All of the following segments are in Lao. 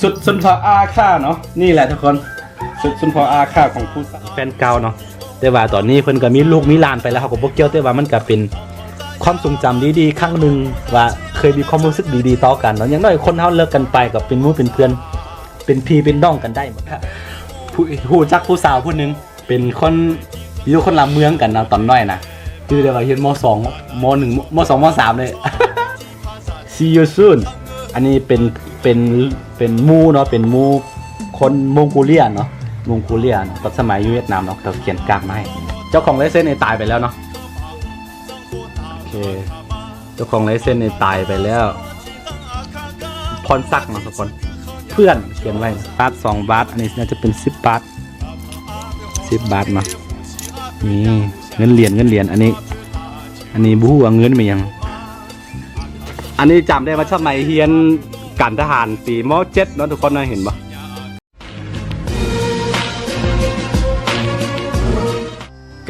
ຊຸດຊົນເຜົ່າອາຂ່າເນາະ ນີ້ແຫຼະທຸກຄົນ ຊຸດຊົນເຜົ່າອາຂ່າຂອງຜູ້ສາວ ແຟນເກົ່າເນາະ ແຕ່ວ່າຕອນນີ້ເພິ່ນກໍມີລູກມີຫຼານໄປແລ້ວ ເຮົາກໍບໍ່ກ່ຽວ ແຕ່ວ່າມັນກໍເປັນຄວາມຊົງຈຳດີໆຄັ້ງໜຶ່ງ ວ່າເຄີຍມີຄວາມຮູ້ສຶກດີໆຕໍ່ກັນເນາະ ຢ່າງໜ້ອຍຄົນເຮົາເລີກກັນໄປກໍເປັນໝູ່ເປັນເພື່ອນ ເປັນພີ່ເປັນນ້ອງກັນໄດ້ໝົດ ຜູ້ ຮູ້ຈັກຜູ້ສາວຜູ້ໜຶ່ງ ເປັນຄົນ ຢູ່ຄົນລະເມືອງກັນນະ ຕອນນ້ອຍນະ ຈື່ໄດ້ວ່າຮຽນ ມ.ສອງ ມ.ໜຶ່ງ ມ.ສອງ ມ.ສາມ ເລີຍ See you soon ອັນນີ້ເປັນ ເປັນ ເປັນໝູ່ເນາະ ເປັນໝູ່ຄົນມົງໂກເລຍເນາະ ມົງໂກເລຍ ຕອນສະໄໝຢູ່ຫວຽດນາມເນາະ ເຂົາຂຽນກາກມາໃຫ້ ເຈົ້າຂອງລາຍເຊັນນີ້ຕາຍໄປແລ້ວເນາະ ໂອເຄ ເຈົ້າຂອງລາຍເຊັນນີ້ຕາຍໄປແລ້ວ ພອນສັກເນາະທຸກຄົນ ເພື່ອນຂຽນໄວ້ ບາດ ສອງບາດ ອັນນີ້ໜ້າຈະເປັນສິບບາດ ສິບບາດເນາະ ນີ້ເງິນຫຼຽນ ເງິນຫຼຽນ ອັນນີ້ ອັນນີ້ບໍ່ຮູ້ວ່າເງິນແມ່ນຫຍັງ ອັນນີ້ຈຳໄດ້ວ່າສະໄໝຮຽນການທະຫານປີ ມ.ເຈັດ ເນາະທຸກຄົນເນາະ ເຫັນບໍ່?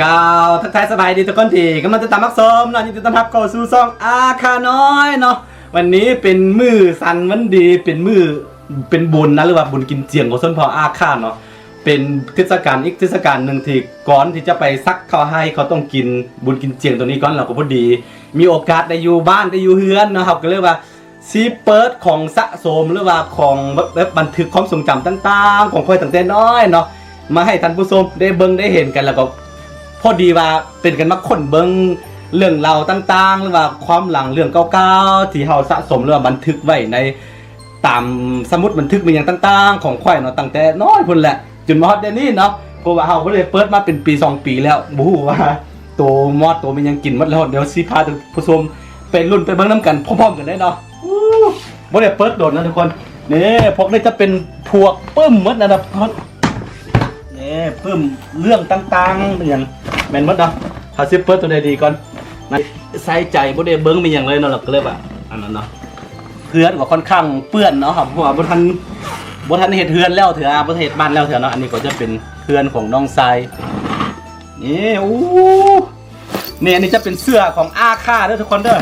ກ່າວທັກທາຍສະບາຍດີທຸກຄົນທີ່ກຳລັງຕິດຕາມຮັບຊົມເນາະ ຍິນດີຕ້ອນຮັບເຂົ້າສູ່ຊ່ອງອາຂ່ານ້ອຍເນາະ ວັນນີ້ເປັນມື້ສັນວັນດີ ເປັນມື້ ເປັນບຸນນະ ຫຼືວ່າບຸນກິນຈຽງຂອງຊົນເຜົ່າອາຂ່າເນາະ ເປັນເທດສະການອີກເທດສະການໜຶ່ງທີ່ກ່ອນທີ່ຈະໄປສັກເຂົ້າໄຮ່ ເຂົາຕ້ອງກິນບຸນກິນຈຽງຕົວນີ້ກ່ອນ ແລ້ວກໍພໍດີມີໂອກາດໄດ້ຢູ່ບ້ານໄດ້ຢູ່ເຮືອນເນາະ ເຮົາກໍເລີຍວ່າ ຊິເປີດຂອງສະສົມ ຫຼືວ່າຂອງແບບ ແບບບັນທຶກຄວາມຊົງຈຳຕ່າງໆ ຂອງຂ້ອຍຕັ້ງແຕ່ນ້ອຍເນາະ ມາໃຫ້ທ່ານຜູ້ຊົມໄດ້ເບິ່ງໄດ້ເຫັນກັນ ແລ້ວກໍພໍດີວ່າເປັນການມາຄົ້ນເບິ່ງເລື່ອງລາວຕ່າງໆ ຫຼືວ່າຄວາມຫຼັງເລື່ອງເກົ່າໆ ທີ່ເຮົາສະສົມ ຫຼືວ່າບັນທຶກໄວ້ໃນຕາມສະໝຸດບັນທຶກແມ່ນຫຍັງຕ່າງໆ ຂອງຂ້ອຍເນາະ ຕັ້ງແຕ່ນ້ອຍພຸ້ນແຫຼະ ຈົນມາຮອດດຽວນີ້ເນາະ ເພາະວ່າເຮົາບໍ່ໄດ້ເປີດມາເປັນປີສອງປີແລ້ວ ບໍ່ຮູ້ວ່າໂຕມອດໂຕແມ່ນຫຍັງກິນໝົດແລ້ວ ດຽວຊິພາທ່ານຜູ້ຊົມໄປລຸ້ນໄປເບິ່ງນຳກັນພ້ອມໆກັນເລີຍເນາະ. ບໍ່ໄດ້ເປີດດົນນະທຸກຄົນ ນີ້ ພວກນີ້ຈະເປັນພວກປຶ້ມໝົດນະທຸກຄົນ ນີ້ປຶ້ມເລື່ອງຕ່າງໆ ອີຫຍັງແມ່ນໝົດເນາະ ເຮົາຊິເປີດຕົວໃດດີກ່ອນ ໃສ່ໃຈບໍ່ໄດ້ເບິ່ງມີຫຍັງເລີຍເນາະ ລະກໍເລີຍວ່າອັນນັ້ນເນາະ ເຮືອນກໍຄ່ອນຂ້າງເປື້ອນເນາະ ເພາະວ່າບໍ່ທັນ ບໍ່ທັນເຮັດເຮືອນແລ້ວເທື່ອ ບໍ່ທັນເຮັດບ້ານແລ້ວເທື່ອເນາະ ອັນນີ້ກໍຈະເປັນເຮືອນຂອງນ້ອງຊາຍ ນີ້ ໂອ້ ນີ້ ອັນນີ້ຈະເປັນເສື້ອຂອງອາຂ່າເດີທຸກຄົນເດີ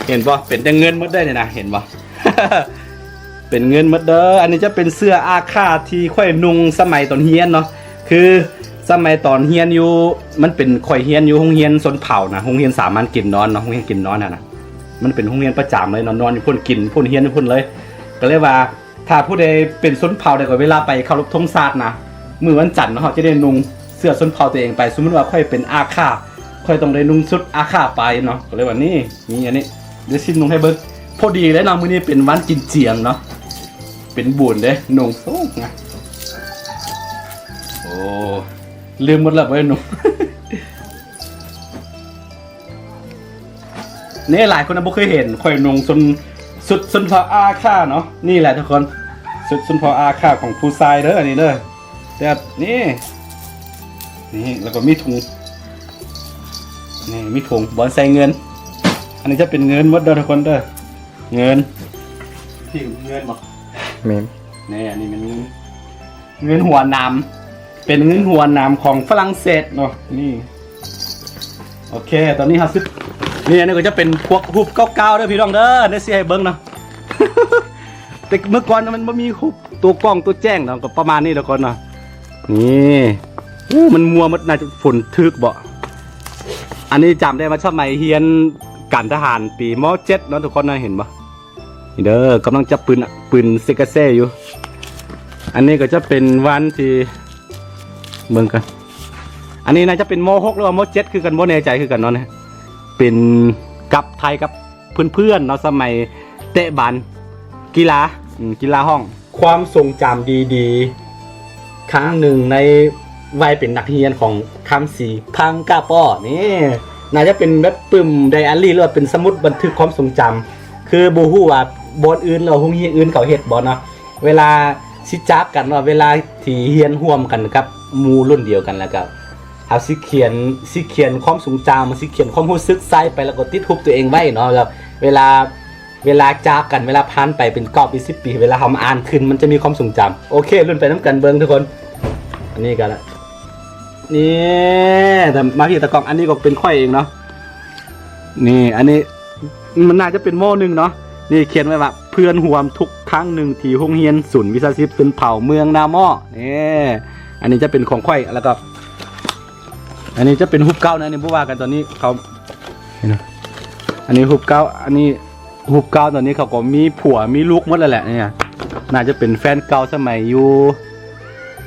ເຫັນບໍ່ ເປັນແຕ່ເງິນໝົດເດີນີ້ນະ ເຫັນບໍ່ ເປັນເງິນໝົດເດີ ອັນນີ້ຈະເປັນເສື້ອອາຂ່າທີ່ຂ້ອຍນຸ່ງສະໄໝຕອນຮຽນເນາະ ຄືສະໄໝຕອນຮຽນຢູ່ ມັນເປັນ ຂ້ອຍຮຽນຢູ່ໂຮງຮຽນຊົນເຜົ່ານະ ໂຮງຮຽນສາມັນເກມນອນເນາະ ໂຮງຮຽນເກມນອນຫັ້ນນະ ມັນເປັນໂຮງຮຽນປະຈຳເລີຍເນາະ ນອນຢູ່ພຸ້ນ ກິນພຸ້ນ ຮຽນຢູ່ພຸ້ນເລີຍ ກໍເລີຍວ່າ ຖ້າຜູ້ໃດເປັນຊົນເຜົ່າໃດກໍເວລາໄປເຄົາລົບທົງຊາດນະ ມື້ວັນຈັນເຮົາຈະໄດ້ນຸ່ງເສື້ອຊົນເຜົ່າຕົວເອງໄປ ສົມມຸດວ່າຂ້ອຍເປັນອາຂ່າ ຂ້ອຍຕ້ອງໄດ້ນຸ່ງຊຸດອາຂ່າໄປເນາະ ກໍເລີຍວ່ານີ້ ມີອັນນີ້ ດຽວຊິນຸ່ງໃຫ້ເບິ່ງ ພໍດີເລີຍເນາະ ມື້ນີ້ເປັນວັນກິນຈຽງເນາະ ເປັນບຸນເດ້ ນຸ່ງໂຊກນະ ໂອ້ ລືມໝົດແລ້ວບໍ່ໄດ້ນຸ່ງ. ນີ້ຫຼາຍຄົນບໍ່ເຄີຍເຫັນຂ້ອຍນຸ່ງຊຸດ ຊຸດຊົນເຜົ່າອາຂ່າເນາະ ນີ້ແຫຼະທຸກຄົນ ຊຸດຊົນເຜົ່າອາຂ່າຂອງຜູ້ຊາຍເດີ ອັນນີ້ເດີ ແບບນີ້ ນີ້ ແລ້ວກໍມີຖົງ ນີ້ມີຖົງບ່ອນໃສ່ເງິນ ອັນນີ້ຈະເປັນເງິນໝົດເດີທຸກຄົນເດີ ເງິນ ທີ່ເງິນບໍ່ ແມ່ນ ນີ້ ອັນນີ້ແມ່ນເງິນ ເງິນຫົວໜາມ ເປັນເງິນຫົວໜາມຂອງຝຣັ່ງເສດເນາະ ນີ້ ໂອເຄ ຕອນນີ້ເຮົາຊິ ນີ້ ອັນນີ້ກໍຈະເປັນພວກຮູບເກົ່າໆເດີພີ່ນ້ອງເດີ ດຽວຊິໃຫ້ເບິ່ງເນາະ ແຕ່ເມື່ອກ່ອນມັນບໍ່ມີຮູບຕົວກ້ອງຕົວແຈ້ງເນາະ ກໍປະມານນີ້ແຫຼະກ່ອນເນາະ ນີ້ ໂອ້ ມັນມົວໝົດ ໜ້າຈະຝົນຖືກເບາະ ອັນນີ້ຈຳໄດ້ວ່າສະໄໝຮຽນການທະຫານປີ ມ.ເຈັດ ເນາະ ທຸກຄົນເນາະ ເຫັນບໍ່? ນີ້ເດີ ກຳລັງຈັບປືນ ປືນເຊກາເຊຢູ່ ອັນນີ້ກໍຈະເປັນວັນທີ່ ເບິ່ງກັນ ອັນນີ້ໜ້າຈະເປັນ ມ.ຫົກ ຫຼືວ່າ ມ.ເຈັດ ຄືກັນ ບໍ່ແນ່ໃຈຄືກັນເນາະ ເປັນກັບໄທກັບເພື່ອນໆເນາະ ສະໄໝເຕະບານ ກິລາ ອືມ ກິລາຫ້ອງ ຄວາມຊົງຈຳດີໆ ຄັ້ງໜຶ່ງໃນໄວເປັນນັກຮຽນຂອງຄຳສີ ພັງກາປໍ ນີ້ ໜ້າຈະເປັນແບບປຶ້ມໄດອາຣີ ຫຼືວ່າເປັນສະໝຸດບັນທຶກຄວາມຊົງຈຳ ຄືບໍ່ຮູ້ວ່າບ່ອນອື່ນ ຫຼືວ່າໂຮງຮຽນອື່ນເຂົາເຮັດບໍ່ເນາະ ເວລາຊິຈາກກັນ ວ່າເວລາທີ່ຮຽນຮ່ວມກັນກັບໝູ່ລຸ້ນດຽວກັນ ແລ້ວກໍເຮົາຊິຂຽນ ຊິຂຽນຄວາມຊົງຈຳ ຊິຂຽນຄວາມຮູ້ສຶກໃສ່ໄປ ແລ້ວກໍຕິດຮູບຕົວເອງໄວ້ເນາະ ແລ້ວເວລາ ເວລາຈາກກັນ ເວລາຜ່ານໄປເປັນເກົ້າປີ ສິບປີ ເວລາເຮົາມາອ່ານຄືນ ມັນຈະມີຄວາມຊົງຈຳ ໂອເຄ ລຸ້ນໄປນຳກັນເບິ່ງທຸກຄົນ ອັນນີ້ກໍ ນີ້ ມາພີ່ຕາກ້ອງ ອັນນີ້ກໍເປັນຂ້ອຍເອງເນາະ ນີ້ ອັນນີ້ມັນໜ້າຈະເປັນ ມ.ໜຶ່ງ ເນາະ ນີ້ຂຽນໄວ້ວ່າ ເພື່ອນຮ່ວມທຸກ ຄັ້ງໜຶ່ງທີ່ໂຮງຮຽນສູນວິຊາຊີບຊົນເຜົ່າເມືອງນາໝໍ້. ນີ້ ອັນນີ້ຈະເປັນຂອງຂ້ອຍ ແລ້ວກໍ ອັນນີ້ຈະເປັນຮູບເກົ່ານະ ອັນນີ້ບໍ່ວ່າກັນ ຕອນນີ້ເຂົາ ເຫັນບໍ່? ອັນນີ້ຮູບເກົ່າ ອັນນີ້ຮູບເກົ່າ ຕອນນີ້ເຂົາກໍມີຜົວມີລູກໝົດແລ້ວແຫຼະ. ນີ້ ໜ້າຈະເປັນແຟນເກົ່າສະໄໝຢູ່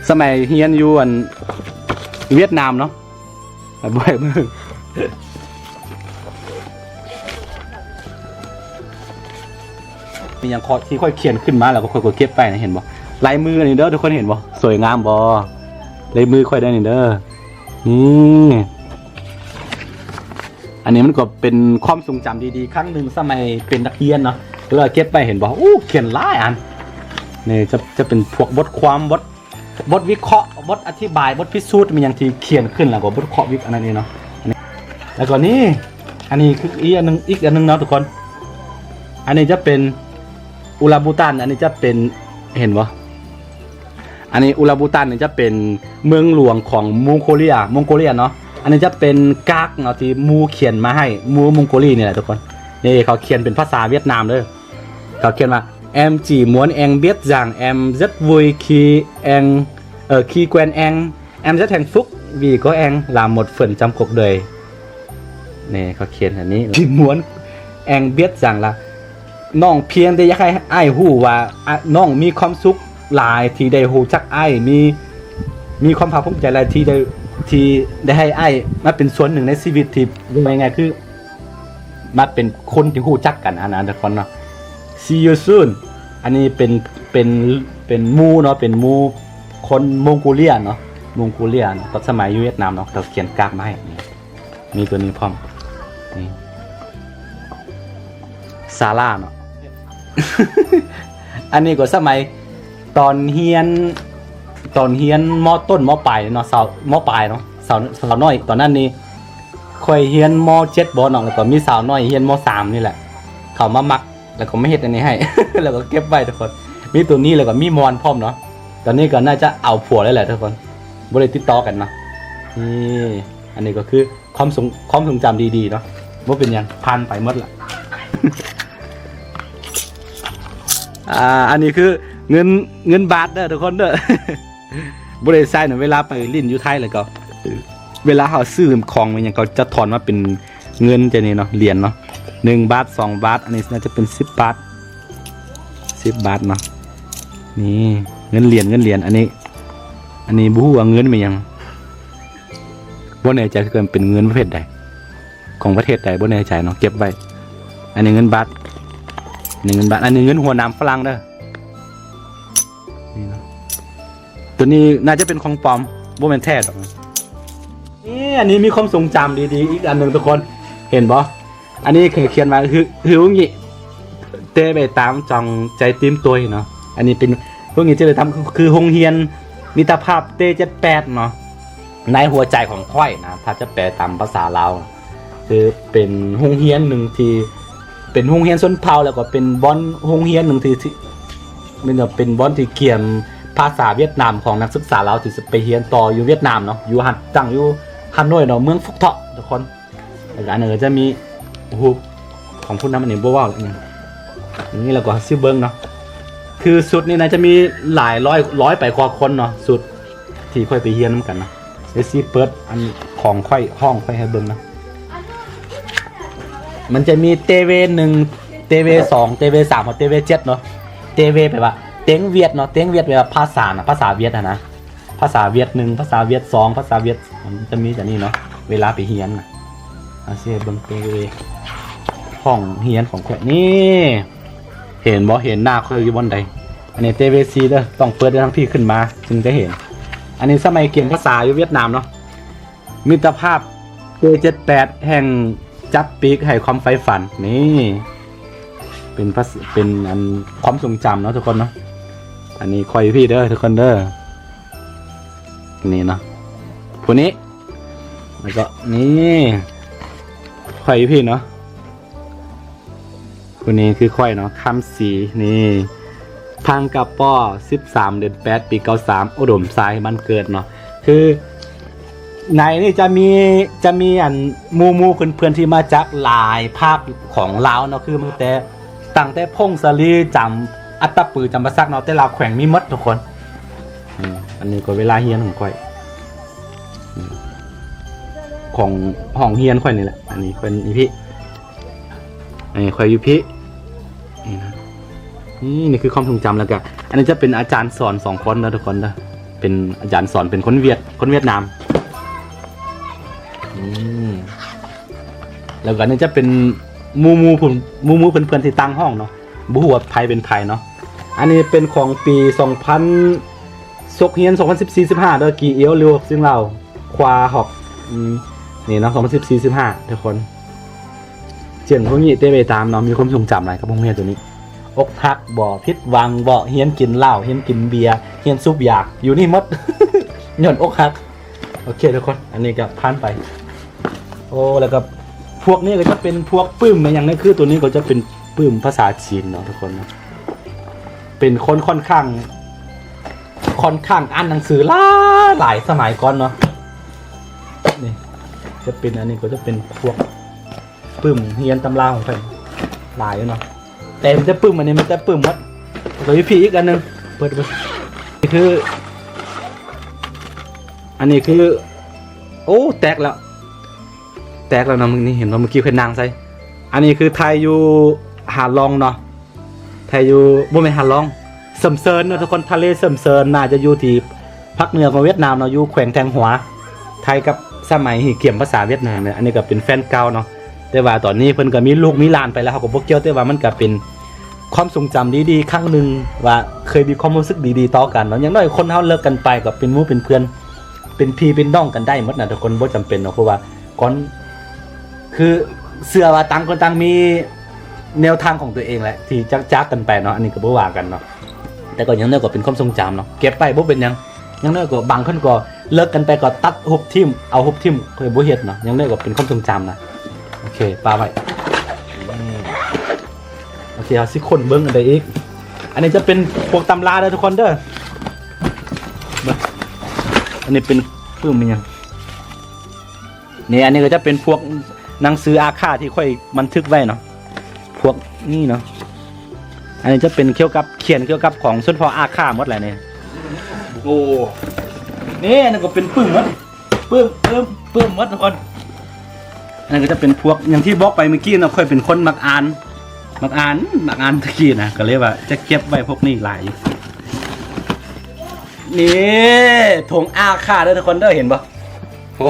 ສະໄໝຮຽນຢູ່ອັນຫວຽດນາມເນາະ. ໄປບໍ່ໃຫ້ເບິ່ງ ມີຫຍັງເຄາະທີ່ຂ້ອຍຂຽນຂຶ້ນມາ ແລ້ວກໍຂ້ອຍກໍເກັບໄວ້ນະ ເຫັນບໍ່? ລາຍມືອັນນີ້ເດີ ທຸກຄົນເຫັນບໍ່? ສວຍງາມບໍ່? ລາຍມືຂ້ອຍເດີນີ້ເດີ ນີ້ ອັນນີ້ມັນກໍເປັນຄວາມຊົງຈຳດີໆ ຄັ້ງໜຶ່ງສະໄໝເປັນນັກຮຽນເນາະ ກໍເລີຍເກັບໄວ້ ເຫັນບໍ່? ໂອ້ ຂຽນຫຼາຍອັນ ນີ້ຈະ ຈະເປັນພວກບົດຄວາມ ບົດ ບົດວິເຄາະ ບົດອະທິບາຍ ບົດພິສູດ ມີຫຍັງທີ່ຂຽນຂຶ້ນ ແລ້ວກໍບົດເຄາະວິ ອັນນັ້ນເອງເນາະ. ອັນນີ້ ແລ້ວກໍນີ້ ອັນນີ້ຄືອີກອັນໜຶ່ງ ອີກອັນໜຶ່ງເນາະທຸກຄົນ. ອັນນີ້ຈະເປັນອຸລາບູຕານ ອັນນີ້ຈະເປັນ ເຫັນບໍ່? ອັນນີ້ອຸລາບູຕານນີ້ຈະເປັນເມືອງຫຼວງຂອງມົງໂກເລຍ ມົງໂກເລຍເນາະ. ອັນນີ້ຈະເປັນກາກເນາະ ທີ່ໝູ່ຂຽນມາໃຫ້ ໝູ່ມົງໂກເລຍນີ້ແຫຼະທຸກຄົນ. ນີ້ເຂົາຂຽນເປັນພາສາຫວຽດນາມເດີ. ເຂົາຂຽນວ່າ Em chỉ muốn anh biết rằng em rất vui khi anh, ờ, khi quen anh. Em rất hạnh phúc vì có anh là một phần trong cuộc đời. ນີ້ເຂົາຂຽນອັນນີ້ Chỉ muốn anh biết rằng là ນ້ອງພຽງແຕ່ຢາກໃຫ້ອ້າຍຮູ້ວ່າ ອະ ນ້ອງມີຄວາມສຸກຫຼາຍທີ່ໄດ້ຮູ້ຈັກອ້າຍ ມີ ມີຄວາມພາກພູມໃຈຫຼາຍທີ່ໄດ້ ທີ່ໄດ້ໃຫ້ອ້າຍມາເປັນສ່ວນໜຶ່ງໃນຊີວິດ ທີ່ ເວົ້າງ່າຍໆຄື ມາເປັນຄົນທີ່ຮູ້ຈັກກັນຫັ້ນນະທຸກຄົນເນາະ. See you soon. ອັນນີ້ເປັນ ເປັນ ເປັນໝູ່ເນາະ ເປັນໝູ່ຄົນມົງໂກເລຍເນາະ ມົງໂກເລຍເນາະ ຕອນສະໄໝຢູ່ຫວຽດນາມເນາະ ເຂົາຂຽນກາກມາໃຫ້ ມີຕົວນີ້ພ້ອມ ນີ້ ສາລາເນາະ. ອັນນີ້ກໍສະໄໝຕອນຮຽນ ຕອນຮຽນ ມ.ຕົ້ນ ມ.ປາຍເນາະ ສາວ ມ.ປາຍເນາະ ສາວ ສາວນ້ອຍ ຕອນນັ້ນນີ້ຂ້ອຍຮຽນ ມ.ເຈັດ ບໍ່ເນາະ ແລ້ວກໍມີສາວນ້ອຍຮຽນ ມ.ສາມ ນີ້ແຫຼະ ເຂົາມາມັກ ແລ້ວກໍມາເຮັດອັນນີ້ໃຫ້ ແລ້ວກໍເກັບໄວ້ທຸກຄົນ. ມີຕົວນີ້ ແລ້ວກໍມີໝອນພ້ອມເນາະ. ຕອນນີ້ກໍໜ້າຈະເອົາຜົວແລ້ວແຫຼະທຸກຄົນ ບໍ່ໄດ້ຕິດຕໍ່ກັນເນາະ. ນີ້ ອັນນີ້ກໍຄື ຄວາມຊົງ ຄວາມຊົງຈຳດີໆເນາະ ບໍ່ເປັນຫຍັງ ຜ່ານໄປໝົດລະ. ອ່າ ອັນນີ້ຄືເງິນ ເງິນບາດເດີທຸກຄົນເດີ ບໍ່ໄດ້ໃຊ້ນະ ເວລາໄປຫຼິ້ນຢູ່ໄທ ແລ້ວກໍເວລາເຮົາຊື້ຂອງອີ່ຫຍັງ ເຂົາຈະຖອນມາເປັນເງິນຈັ່ງນີ້ເນາະ ຫຼຽນເນາະ ໜຶ່ງບາດ ສອງບາດ ອັນນີ້ໜ້າຈະເປັນສິບບາດ ສິບບາດເນາະ. ນີ້ເງິນຫຼຽນ ເງິນຫຼຽນ ອັນນີ້ ອັນນີ້ບໍ່ຮູ້ວ່າເງິນແມ່ນຫຍັງ ບໍ່ແນ່ໃຈຄືກັນ ເປັນເງິນປະເພດໃດ ຂອງປະເທດໃດບໍ່ແນ່ໃຈເນາະ ເກັບໄວ້. ອັນນີ້ເງິນບາດ ນີ້ເງິນບາດ ອັນນີ້ເງິນຫົວໜາມຝຣັ່ງເດີ ນີ້ເນາະ. ຕົວນີ້ໜ້າຈະເປັນຂອງປອມ ບໍ່ແມ່ນແທ້ດອກ. ນີ້ ອັນນີ້ມີຄວາມຊົງຈຳດີໆອີກອັນໜຶ່ງທຸກຄົນ ເຫັນບໍ່? ອັນນີ້ເຂົາຂຽນວ່າ Hữu-, Hữu nghị tê bảy tám trong trái tim tôi ເນາະ. ອັນນີ້ເປັນ Hữu nghị tê bảy tám ຄື ຄືໂຮງຮຽນມິດຕະພາບ T ເຈັດແປດເນາະ ໃນຫົວໃຈຂອງຂ້ອຍນະ ຖ້າຈະແປຕາມພາສາລາວ ຄືເປັນໂຮງຮຽນໜຶ່ງທີ່ ເປັນໂຮງຮຽນຊົນເຜົ່າ ແລ້ວກໍເປັນບ່ອນໂຮງຮຽນໜຶ່ງທີ່ ທີ່ ແມ່ນວ່າເປັນບ່ອນທີ່ກຽມພາສາຫວຽດນາມຂອງນັກສຶກສາລາວທີ່ຈະໄປຮຽນຕໍ່ຢູ່ຫວຽດນາມເນາະ ຢູ່ຫັ້ນ ຕັ້ງຢູ່ຮາໂນ້ຍເນາະ ເມືອງຟຸກເທາະທຸກຄົນ. ແລ້ວກໍອັນນັ້ນກໍຈະມີຮູບຂອງຜູ້ນຳ ອັນນີ້ບໍ່ເວົ້າແລ້ວ ອັນນີ້ ອັນນີ້ແລ້ວກໍຊິເບິ່ງເນາະ ຄືຊຸດນີ້ໜ້າຈະມີຫຼາຍຮ້ອຍ ຮ້ອຍປາຍກວ່າຄົນເນາະ ຊຸດທີ່ຂ້ອຍໄປຮຽນນຳກັນນະ. ເດຊິເປີດອັນຂອງຂ້ອຍ ຫ້ອງຂ້ອຍໃຫ້ເບິ່ງນະ. ມັນຈະມີເຕເວໜຶ່ງ ເຕເວສອງ ເຕເວສາມ ເຕເວເຈັດເນາະ. ເຕເວແປວ່າເຕັງຫວຽດເນາະ ເຕັງຫວຽດແປວ່າພາສານະ ພາສາຫວຽດຫັ້ນນະ ພາສາຫວຽດໜຶ່ງ ພາສາຫວຽດສອງ ພາສາຫວຽດ ມັນຈະມີແຕ່ນີ້ເນາະ ເວລາໄປຮຽນນະ. ເອົາຊິໃຫ້ເບິ່ງເຕເວ ຫ້ອງຮຽນຂອງຂ້ອຍນີ້ ເຫັນບໍ່ ເຫັນໜ້າຂ້ອຍຢູ່ບ່ອນໃດ? ອັນນີ້ເຕເວສີ່ເດີ ຕ້ອງເປີດໄດ້ທາງພີ້ຂຶ້ນມາຈຶ່ງຈະເຫັນ. ອັນນີ້ສະໄໝກຽມພາສາຢູ່ຫວຽດນາມເນາະ ມິດຕະພາບເຈເຈັດແປດແຫ່ງຈັບປີກໃຫ້ຄວາມໃຝ່ຝັນ. ນີ້ເປັນພາສ- ເປັນອັນຄວາມຊົງຈຳເນາະທຸກຄົນເນາະ. ອັນນີ້ຂ້ອຍຢູ່ພີ້ເດີທຸກຄົນເດີ ນີ້ເນາະ ຜູ້ນີ້ ແລ້ວກໍນີ້ ຂ້ອຍຢູ່ພີ້ເນາະ. ຜູ້ນີ້ຄືຂ້ອຍເນາະ ຄຳສີ ນີ້ ພັງກະປໍ ສິບສາມ ເດືອນແປດ ປີເກົ້າສາມ ອຸດົມໄຊ ບ້ານເກີດເນາະ. ຄືໃນນີ້ຈະມີ ຈະມີອັນໝູ່ໆເພື່ອນໆທີ່ມາຈາກຫຼາຍພາກຂອງລາວເນາະ ຄືຕັ້ງແຕ່ ຕັ້ງແຕ່ຜົ້ງສາລີ ຈຳ ອັດຕະປື ຈຳປາສັກເນາະ ແຕ່ລະແຂວງມີໝົດທຸກຄົນ. ອືມ ອັນນີ້ກໍເວລາຮຽນຂອງຂ້ອຍ ອືມ ຂອງຫ້ອງຮຽນຂ້ອຍນີ້ແຫຼະ. ອັນນີ້ເພິ່ນຢູ່ພີ້ ອັນນີ້ຂ້ອຍຢູ່ພີ້ ນີ້ນະ ນີ້ ນີ້ຄືຄວາມຊົງຈຳ. ແລ້ວກະອັນນີ້ຈະເປັນອາຈານສອນສອງຄົນເດີທຸກຄົນເດີ ເປັນອາຈານສອນເປັນຄົນຫວຽດ ຄົນຫວຽດນາມ. ອືມ ແລ້ວກະອັນນີ້ຈະເປັນໝູ່ໆ ໝູ່ໆເພື່ອນໆທີ່ຕ່າງຫ້ອງເນາະ ບໍ່ຮູ້ວ່າໃຜເປັນໃຜເນາະ. ອັນນີ້ເປັນຂອງປີສອງພັນ ສົກຮຽນສອງພັນສິບສີ່ ສິບຫ້າເດີ ກີເອວ ຫຼືວ່າຊື່ລາວ ຄວາຮອກ ອືມ ນີ້ເນາະ ສອງພັນສິບສີ່ ສິບຫ້າທຸກຄົນ. ເຈັນພວກນີ້ເຕັມໄປຕາມເນາະ ມີຄວາມຊົງຈຳຫຼາຍກັບໂຮງຮຽນໂຕນີ້. ອົກຫັກບໍ ຜິດຫວັງບໍ ຮຽນກິນເຫຼົ້າ ຮຽນກິນເບຍ ຮຽນສູບຢາ ຢູ່ນີ້ໝົດ ຍ້ອນອົກຫັກ. ໂອເຄທຸກຄົນ ອັນນີ້ກໍຜ່ານໄປ. ໂອ້ ແລ້ວກໍພວກນີ້ກໍຈະເປັນພວກປຶ້ມແມ່ນຫຍັງນີ້ ຄືໂຕນີ້ກໍຈະເປັນປຶ້ມພາສາຈີນເນາະທຸກຄົນເນາະ ເປັນຄົນຂ້ອນຂ້າງ ຂ້ອນຂ້າງອ່ານໜັງສືຫຼາຍ ຫຼາຍສະໄໝກ່ອນເນາະ. ນີ້ຈະເປັນ ອັນນີ້ກໍຈະເປັນພວກປຶ້ມຮຽນຕຳລາຂອງເພິ່ນຫຼາຍຢູ່ເນາະ ເຕັມແຕ່ປຶ້ມ ອັນນີ້ມີແຕ່ປຶ້ມໝົດ. ແລ້ວກໍຢູ່ພີ້ອີກອັນໜຶ່ງ ເປີດ ເປີດ ນີ້ຄື ອັນນີ້ຄື ໂອ້ ແຕກແລ້ວ ແຕກແລ້ວເນາະ. ມື້ນີ້ເຫັນບໍ່ ເມື່ອກີ້ເພິ່ນນາງໃສ່ ອັນນີ້ຄືໄທຢູ່ຫາດລອງເນາະ ໄທຢູ່ ບໍ່ແມ່ນຫາດລອງ ເສີມເຊີນເນາະທຸກຄົນ ທະເລເສີມເຊີນ ໜ້າຈະຢູ່ທີ່ພາກເໜືອຂອງຫວຽດນາມເນາະ ຢູ່ແຂວງແທງຫົວ ໄທກັບສະໄໝຮີກຽມ ພາສາຫວຽດນາມ. ອັນນີ້ກໍເປັນແຟນເກົ່າເນາະ ແຕ່ວ່າຕອນນີ້ເພິ່ນກໍມີລູກມີຫຼານໄປແລ້ວ ເຮົາກໍບໍ່ກ່ຽວ ແຕ່ວ່າມັນກໍເປັນຄວາມຊົງຈຳດີໆຄັ້ງໜຶ່ງ ວ່າເຄີຍມີຄວາມຮູ້ສຶກດີໆຕໍ່ກັນເນາະ. ຢ່າງໜ້ອຍຄົນເຮົາເລີກກັນໄປກໍເປັນໝູ່ເປັນເພື່ອນ ເປັນພີ່ເປັນນ້ອງກັນໄດ້ໝົດນະທຸກຄົນ ບໍ່ຈຳເປັນເນາະ ເພາະວ່າກ່ອນ ຄືເຊື່ອວ່າຕ່າງຄົນຕ່າງມີແນວທາງຂອງຕົວເອງແຫຼະ ທີ່ຈະຈາກກັນໄປເນາະ ອັນນີ້ກໍບໍ່ວ່າກັນເນາະ ແຕ່ກໍຢ່າງໜ້ອຍກໍເປັນຄວາມຊົງຈຳເນາະ ເກັບໄວ້ບໍ່ເປັນຫຍັງ. ຢ່າງໜ້ອຍກໍບາງຄົນກໍເລີກກັນໄປກໍຕັດຮູບຖິ້ມ ເອົາຮູບຖິ້ມ ຂ້ອຍບໍ່ເຮັດເນາະ ຢ່າງໜ້ອຍກໍເປັນຄວາມຊົງຈຳນະ. ໂອເຄ ປະໄວ້ ອືມ ໂອເຄ ເຮົາຊິຄົ້ນເບິ່ງອັນໃດອີກ. ອັນນີ້ຈະເປັນພວກຕຳລາເດີທຸກຄົນເດີ ເບິ່ງ ອັນນີ້ເປັນປຶ້ມອີຫຍັງ ນີ້ ອັນນີ້ກໍຈະເປັນພວກໜັງສືອາຄາທີ່ຂ້ອຍບັນທຶກໄວ້ເນາະ ພວກນີ້ເນາະ. ອັນນີ້ຈະເປັນກ່ຽວກັບ ຂຽນກ່ຽວກັບຂອງຊົນເຜົ່າອາຄາໝົດແຫຼະນີ້. ໂອ້ ນີ້ ອັນນັ້ນກໍເປັນປຶ້ມໝົດ ປຶ້ມ ປຶ້ມ ປຶ້ມໝົດທຸກຄົນ. ອັນນັ້ນກໍຈະເປັນພວກ ຢ່າງທີ່ບອກໄປເມື່ອກີ້ເນາະ ຂ້ອຍເປັນຄົນມັກອ່ານ ມັກອ່ານ ມັກອ່ານແຕ່ກີ້ນະ ກໍເລີຍວ່າຈະເກັບໄວ້ພວກນີ້ຫຼາຍ. ນີ້ ຖົງອາຄາເດີທຸກຄົນເດີ ເຫັນບໍ່? ໂອ້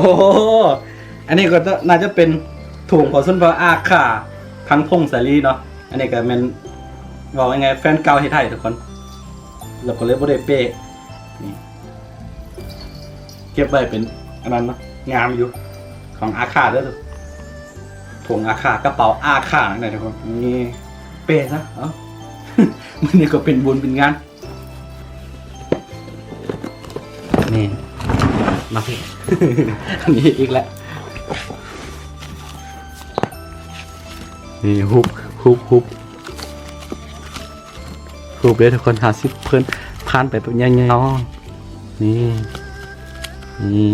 ອັນນີ້ກໍໜ້າຈະເປັນຖົງຂອງຊົນເຜົ່າອາຄາທາງຜົ້ງສາລີເນາະ. ອັນນີ້ກໍແມ່ນ ເວົ້າງ່າຍໆ ແຟນເກົ່າເຮັດໃຫ້ທຸກຄົນ ແລ້ວກໍເລີຍບໍ່ໄດ້ເປ້ ນີ້ ເກັບໄວ້ເປັນອັນນັ້ນເນາະ ງາມຢູ່ ຂອງອາຄາເດີ ຖົງອາຄາ ກະເປົາອາຄານະທຸກຄົນ. ນີ້ ເປ້ຊະ ເອົ້າ ມື້ນີ້ກໍເປັນບຸນເປັນງານ. ນີ້ ມາເພ ອັນນີ້ອີກແລ້ວ. ນີ້ ຮູບ ຮູບ ຮູບ ຮູບເດີທຸກຄົນ. ຫ້າສິບ ເພິ່ນຜ່ານໄປແບບຍາວໆ ນີ້ ນີ້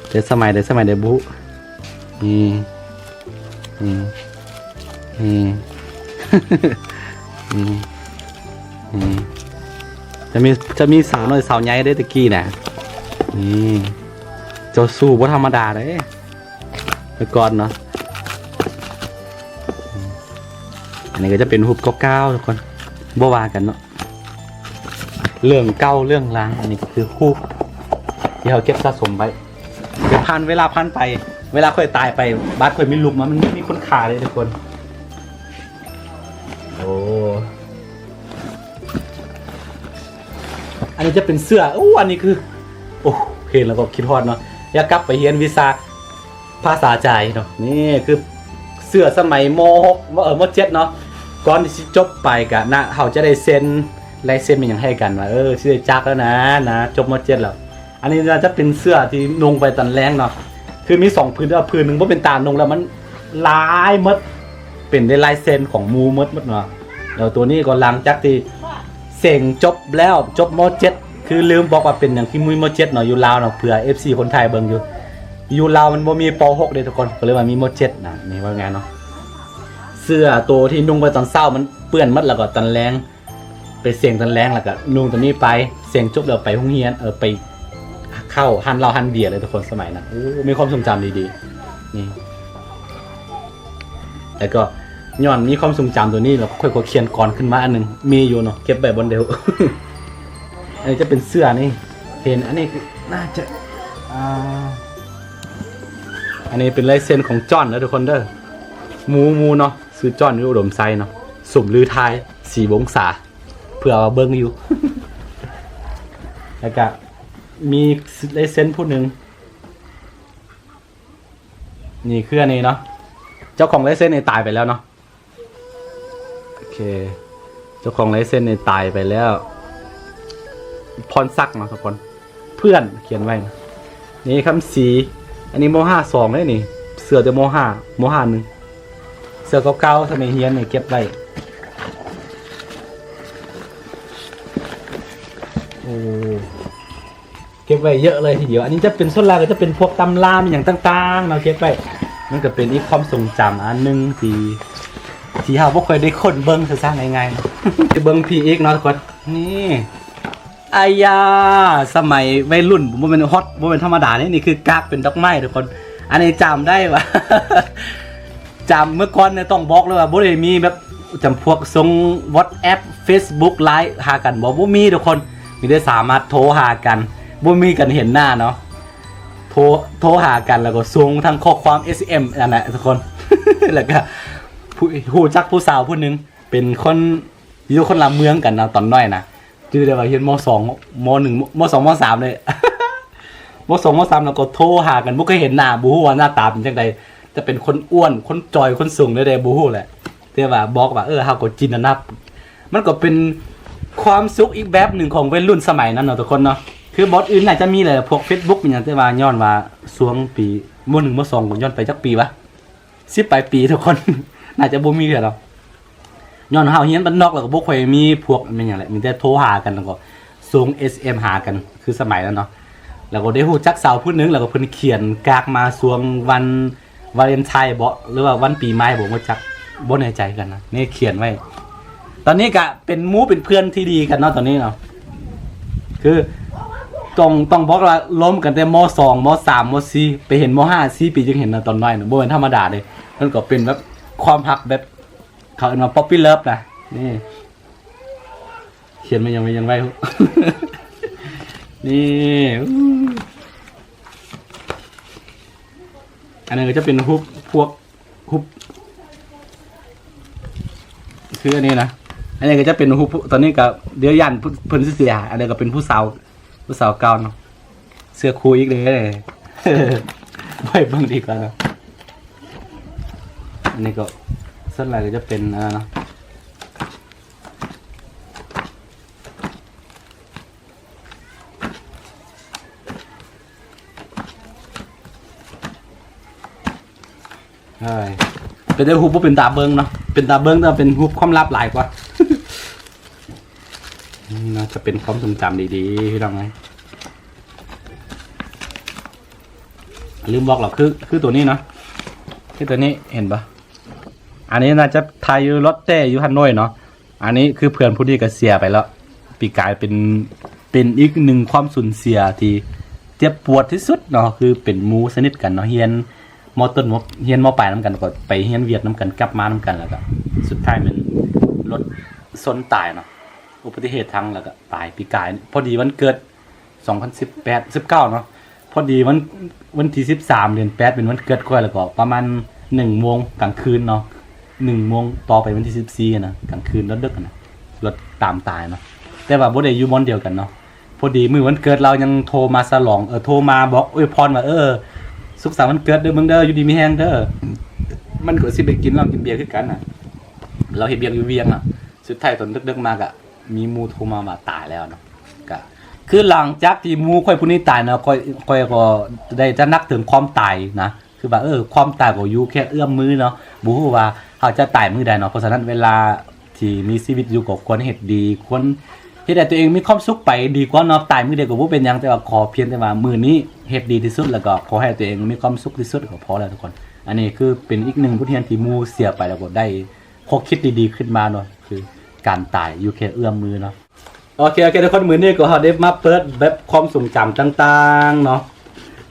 ແຕ່ສະໄໝໃດ ສະໄໝໃດບຸ ນີ້ ນີ້ ນີ້ ນີ້ ນີ້ ຈະມີ ຈະມີສາວນ້ອຍສາວໃຫຍ່ເດ້ແຕ່ກີ້ນະ. ນີ້ ເຈົ້າຊູ້ບໍ່ທຳມະດາເດ້ ແຕ່ກ່ອນເນາະ. ອັນນີ້ກໍຈະເປັນຮູບເກົ່າໆ ທຸກຄົນ ບໍ່ວ່າກັນເນາະ ເລື່ອງເກົ່າເລື່ອງລາງ. ອັນນີ້ກໍຄືຮູບທີ່ເຮົາເກັບສະສົມໄວ້ ແຕ່ຜ່ານເວລາຜ່ານໄປ ເວລາຂ້ອຍຕາຍໄປ ບາດຂ້ອຍມີລູກມາ ມັນມີຄຸນຄ່າເດ້ທຸກຄົນ. ໂອ້ ອັນນີ້ຈະເປັນເສື້ອ ໂອ້ ອັນນີ້ຄື ໂອ້ ເຫັນແລ້ວກໍຄິດຮອດເນາະ ຢາກກັບໄປຮຽນວິຊາ ພາສາໄທເນາະ. ນີ້ຄືເສື້ອສະໄໝ ມໍຫົກ ເອີ ມໍເຈັດເນາະ ກ່ອນທີ່ຊິຈົບໄປກະນະ ເຮົາຈະໄດ້ເຊັນລາຍເຊັນແມ່ນຫຍັງໃຫ້ກັນວ່າ ເອີ ຊິໄດ້ຈັກແລ້ວນະ ນະ ຈົບມໍເຈັດແລ້ວ. ອັນນີ້ໜ້າຈະເປັນເສື້ອທີ່ນຸ່ງໄປຕອນແລງເນາະ ຄືມີສອງຜືນ ແຕ່ວ່າຜືນໜຶ່ງບໍ່ເປັນຕານຸ່ງແລ້ວ ມັນລາຍໝົດ ເປັນໄດ້ລາຍເຊັນຂອງໝູ່ໝົດ ໝົດເນາະ. ແລ້ວໂຕນີ້ກໍຫຼັງຈາກທີ່ເສັງຈົບແລ້ວ ຈົບມໍເຈັດ ຄືລືມບອກວ່າເປັນຫຍັງຄືມີມໍເຈັດເນາະ ຢູ່ລາວເນາະ ເຜື່ອເອັຟຊີຄົນໄທເບິ່ງຢູ່ ຢູ່ລາວມັນບໍ່ມີປໍຫົກເດ້ທຸກຄົນ ກໍເລີຍວ່າມີມໍເຈັດນະ ນີ້ວ່າງ່າຍເນາະ. ເສື້ອໂຕທີ່ນຸ່ງໄວ້ຕອນເຊົ້າມັນເປື້ອນໝົດ ແລ້ວກໍຕອນແລງ ໄປເສັງຕອນແລງ ແລ້ວກໍນຸ່ງຕົວນີ້ໄປ ເສັງຈົບແລ້ວໄປໂຮງຮຽນ ເອີ ໄປເຂົ້າຮ້ານເຫຼົ້າຮ້ານເບຍເລີຍທຸກຄົນ ສະໄໝນັ້ນ. ໂອ້ ມີຄວາມຊົງຈຳດີໆ ນີ້ ແລ້ວກໍຍ້ອນມີຄວາມຊົງຈຳຕົວນີ້ ແລ້ວຂ້ອຍກໍຂຽນກອນຂຶ້ນມາອັນໜຶ່ງ ມີຢູ່ເນາະ ເກັບໄວ້ບ່ອນໃດ ອັນນີ້ຈະເປັນເສື້ອນີ້ ເຫັນ ອັນນີ້ໜ້າຈະ ອ່າ ອັນນີ້ເປັນລາຍເຊັນຂອງຈ້ອນເດີທຸກຄົນເດີ ໝູ ໝູເນາະ ຊື່ຈ້ອນຢູ່ອຸດົມໄຊເນາະ ສົມລືທາຍ ສີວົງສາ ເຜື່ອວ່າເບິ່ງຢູ່ ແລ້ວກະມີລາຍເຊັນຜູ້ໜຶ່ງ ນີ້ຄືອັນນີ້ເນາະ ເຈົ້າຂອງລາຍເຊັນນີ້ຕາຍໄປແລ້ວເນາະ. ໂອເຄ ເຈົ້າຂອງລາຍເຊັນນີ້ຕາຍໄປແລ້ວ ພອນສັກເນາະທຸກຄົນ ເພື່ອນຂຽນໄວ້ນະ. ນີ້ຄຳສີ ອັນນີ້ ມໍຫ້າສອງເດ້ນີ້ ເສື້ອແຕ່ ມໍຫ້າ ມໍຫ້າໜຶ່ງ ເສື້ອເກົ່າໆ ສະໄໝຮຽນນີ້ເກັບໄວ້. ໂອ້ ເກັບໄວ້ເຍອະເລີຍທີດຽວ. ອັນນີ້ຈະເປັນ ສ່ວນຫຼາຍກໍຈະເປັນພວກຕຳລາ ມີຫຍັງຕ່າງໆເນາະ ເກັບໄວ້. ມັນກໍເປັນອີກຄວາມຊົງຈຳອັນໜຶ່ງທີ່ ທີ່ເຮົາບໍ່ຄ່ອຍໄດ້ຄົ້ນເບິ່ງຊະໆ ງ່າຍໆເນາະ. ໄປເບິ່ງພີ້ອີກເນາະທຸກຄົນ. ນີ້ ອາຢາ ສະໄໝໄວລຸ້ນ ບໍ່ແມ່ນຮອດ ບໍ່ແມ່ນທຳມະດາເດ້ ນີ້ຄືກາກເປັນດອກໄມ້ທຸກຄົນ. ອັນນີ້ຈຳໄດ້ວ່າ ຈຳເມື່ອກ່ອນນີ້ຕ້ອງບອກເລີຍວ່າບໍ່ໄດ້ມີແບບຈຳພວກສົ່ງ WhatsApp Facebook Line ຫາກັນບໍ່ ບໍ່ມີທຸກຄົນ. ມີແຕ່ສາມາດໂທຫາກັນ ບໍ່ມີກັນເຫັນໜ້າເນາະ ໂທ ໂທຫາກັນ ແລ້ວກໍສົ່ງທັງຂໍ້ຄວາມ ເອສເອັມ ນັ້ນແຫຼະທຸກຄົນ. ແລ້ວກໍ ຜູ້ ຮູ້ຈັກຜູ້ສາວຜູ້ໜຶ່ງ ເປັນຄົນ ຢູ່ຄົນລະເມືອງກັນເນາະ ຕອນນ້ອຍນະ ຈື່ໄດ້ວ່າຮຽນ ມໍສອງ ມໍໜຶ່ງ ມໍສອງ ມໍສາມເລີຍ ມໍສອງ ມໍສາມ ແລ້ວກໍໂທຫາກັນ ບໍ່ເຄີຍເຫັນໜ້າ ບໍ່ຮູ້ວ່າໜ້າຕາເປັນຈັ່ງໃດ ຈະເປັນຄົນອ້ວນ ຄົນຈ່ອຍ ຄົນສູງແນວໃດບໍ່ຮູ້ແຫຼະ ແຕ່ວ່າບອກວ່າ ເອີ ເຮົາກໍຈິນຕະນາ ມັນກໍເປັນຄວາມສຸກອີກແບບໜຶ່ງຂອງໄວລຸ້ນສະໄໝນັ້ນເນາະທຸກຄົນເນາະ. ຄືບ່ອນອື່ນໜ້າຈະມີແຫຼະ ພວກ Facebook ອີ່ຫຍັງ ແຕ່ວ່າຍ້ອນວ່າຊ່ວງປີ ມໍໜຶ່ງ ມໍສອງ ກໍຍ້ອນໄປຈັກປີວະ ສິບປາຍປີທຸກຄົນ ໜ້າຈະບໍ່ມີເທື່ອດອກ. ຍ້ອນເຮົາຮຽນບ້ານນອກ ແລ້ວກໍບໍ່ຄ່ອຍມີພວກແມ່ນຫຍັງແຫຼະ ມີແຕ່ໂທຫາກັນ ແລ້ວກໍສົ່ງ ເອສເອັມ ຫາກັນ ຄືສະໄໝນັ້ນເນາະ. ແລ້ວກໍໄດ້ຮູ້ຈັກສາວຜູ້ໜຶ່ງ ແລ້ວກໍເພິ່ນຂຽນກາກມາຊ່ວງວັນວາເລນໄທບໍ ຫຼືວ່າວັນປີໃໝ່ບໍ ບໍ່ຈັກ ບໍ່ແນ່ໃຈຄືກັນນະ. ນີ້ຂຽນໄວ້ ຕອນນີ້ກະເປັນໝູ່ເປັນເພື່ອນທີ່ດີກັນເນາະ ຕອນນີ້ເນາະ. ຄືຕ້ອງ ຕ້ອງບອກວ່າລົມກັນແຕ່ ມໍສອງ ມໍສາມ ມໍສີ່ ໄປເຫັນ ມໍຫ້າ ສີ່ປີຈຶ່ງເຫັນນະ ຕອນນ້ອຍນະ ບໍ່ແມ່ນທຳມະດາເດ້. ມັນກໍເປັນແບບຄວາມຮັກແບບ ເຂົາເອີ້ນວ່າ puppy love ນະ. ນີ້ ຂຽນມາຫຍັງ ມາຫຍັງໄວ້ ນີ້ ອັນນັ້ນກໍຈະເປັນຮູບພວກ ຮູບ ຄືອັນນີ້ນະ ອັນນີ້ກໍຈະເປັນຮູບ ຕອນນີ້ກໍດຽວຢ້ານເພິ່ນຊິເສຍຫາຍ. ອັນນີ້ກໍເປັນຜູ້ສາວ ຜູ້ສາວເກົ່າເນາະ ເສື້ອຄູ່ອີກເດ້ ໄວ້ເບິ່ງດີກວ່າເນາະ. ອັນນີ້ກໍສ່ວນຫຼາຍກໍຈະເປັນອັນນັ້ນເນາະ. ເອີຍ ເປັນແຕ່ຮູບບໍ່ເປັນຕາເບິ່ງເນາະ ເປັນຕາເບິ່ງ ແຕ່ເປັນຮູບຄວາມລັບຫຼາຍກວ່າ. ນີ້ນະ ຈະເປັນຄວາມຊົງຈຳດີໆ ພີ່ນ້ອງເອີຍ. ລືມບອກແລ້ວ ຄື ຄືໂຕນີ້ເນາະ ຄືໂຕນີ້ ເຫັນບໍ່? ອັນນີ້ໜ້າຈະຖ່າຍຢູ່ລອດແຕ ຢູ່ຮັນໂນຍເນາະ. ອັນນີ້ຄືເພື່ອນຜູ້ນີ້ກໍເສຍໄປແລ້ວ ປີກາຍເປັນ ເປັນອີກໜຶ່ງຄວາມສູນເສຍທີ່ເຈັບປວດທີ່ສຸດເນາະ ຄືເປັນໝູ່ສະໜິດກັນເນາະ ຮຽນ ມໍຕົ້ນ ມໍ ຮຽນ ມໍປາຍນຳກັນ ກໍໄປຮຽນວຽກນຳກັນ ກັບມານຳກັນ ແລ້ວກໍສຸດທ້າຍແມ່ນລົດຊົນຕາຍເນາະ. ອຸບັດຕິເຫດທາງ ແລ້ວກໍຕາຍປີກາຍ ພໍດີວັນເກີດ ສອງພັນສິບແປດ ສິບເກົ້າເນາະ ພໍດີວັນ ວັນທີສິບສາມ ເດືອນແປດ ເປັນວັນເກີດຂ້ອຍ ແລ້ວກໍປະມານໜຶ່ງໂມງກາງຄືນເນາະ ໜຶ່ງໂມງຕໍ່ໄປວັນທີສິບສີ່ນະ ກາງຄືນເລິກໆນະ ລົດຕາມຕາຍເນາະ. ແຕ່ວ່າບໍ່ໄດ້ຢູ່ບ່ອນດຽວກັນເນາະ ພໍດີມື້ວັນເກີດລາວຍັງໂທມາສະຫຼອງ ເອີ ໂທມາບອກອວຍພອນວ່າ ເອີ ສຸກສັນວັນເກີດເດີມຶງເດີ ຢູ່ດີມີແຮງເດີ. ມັນກໍຊິໄປກິນເຫຼົ້າກິນເບຍຄືກັນນະ ລາວເຮັດວຽກຢູ່ວຽງນະ. ສຸດທ້າຍຕອນເລິກໆມາກະມີໝູ່ໂທມາວ່າຕາຍແລ້ວເນາະ. ກະຄືຫຼັງຈາກທີ່ໝູ່ຂ້ອຍຜູ້ນີ້ຕາຍເນາະ ຂ້ອຍ ຂ້ອຍກໍໄດ້ຕະໜັກເຖິງຄວາມຕາຍນະ ຄືວ່າ ເອີ ຄວາມຕາຍກໍຢູ່ແຄ່ເອື້ອມມືເນາະ ບໍ່ຮູ້ວ່າເຮົາຈະຕາຍມື້ໃດເນາະ. ເພາະສະນັ້ນເວລາທີ່ມີຊີວິດຢູ່ກໍຄວນເຮັດດີ ຄວນເຮັດໃຫ້ຕົວເອງມີຄວາມສຸກໄປດີກວ່າເນາະ. ຕາຍມື້ໃດກໍບໍ່ເປັນຫຍັງ ແຕ່ວ່າຂໍພຽງແຕ່ວ່າມື້ນີ້ເຮັດດີທີ່ສຸດ ແລ້ວກໍຂໍໃຫ້ຕົວເອງມີຄວາມສຸກທີ່ສຸດກໍພໍແລ້ວທຸກຄົນ. ອັນນີ້ຄືເປັນອີກໜຶ່ງບົດຮຽນທີ່ໝູ່ເສຍໄປ ແລ້ວກໍໄດ້ ຂໍ້ຄິດດີໆຂຶ້ນມາເນາະ ຄື ການຕາຍຢູ່ແຄ່ເອື້ອມມືເນາະ. ໂອເຄ ໂອເຄ ທຸກຄົນ ມື້ນີ້ກໍເຮົາໄດ້ມາເປີດແບບຄວາມຊົງຈຳຕ່າງໆເນາະ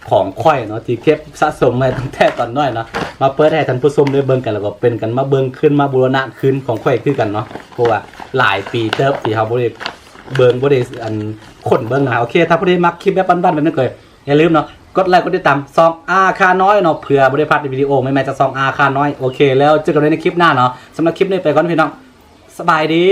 ຂອງຂ້ອຍເນາະ ທີ່ເກັບສະສົມໄວ້ຕັ້ງແຕ່ຕອນນ້ອຍເນາະ ມາເປີດໃຫ້ທ່ານຜູ້ຊົມໄດ້ເບິ່ງກັນ ແລ້ວກໍເປັນກັນມາເບິ່ງຄືນ ມາບູລະນະຄືນຂອງຂ້ອຍຄືກັນເນາະ ເພາະວ່າຫຼາຍປີເຕີບທີ່ເຮົາບໍ່ໄດ້ເບິ່ງ ບໍ່ໄດ້ ອັນ ຄົ້ນເບິ່ງນະ. ໂອເຄ ຖ້າຜູ້ໃດມັກຄລິບແບບບ້ານໆແບບນີ້ກໍຢ່າລືມເນາະ ກົດໄລ ກົດຕິດຕາມຊ່ອງອາຄານ້ອຍເນາະ ເພື່ອບໍ່ໄດ້ພາດວິດີໂອໃໝ່ໆຈາກຊ່ອງອາຄານ້ອຍ. ໂອເຄ ແລ້ວເຈີກັນໃນຄລິບໜ້າເນາະ. ສຳລັບຄລິບນີ້ໄປກ່ອນພີ່ນ້ອງ ສະບາຍດີ.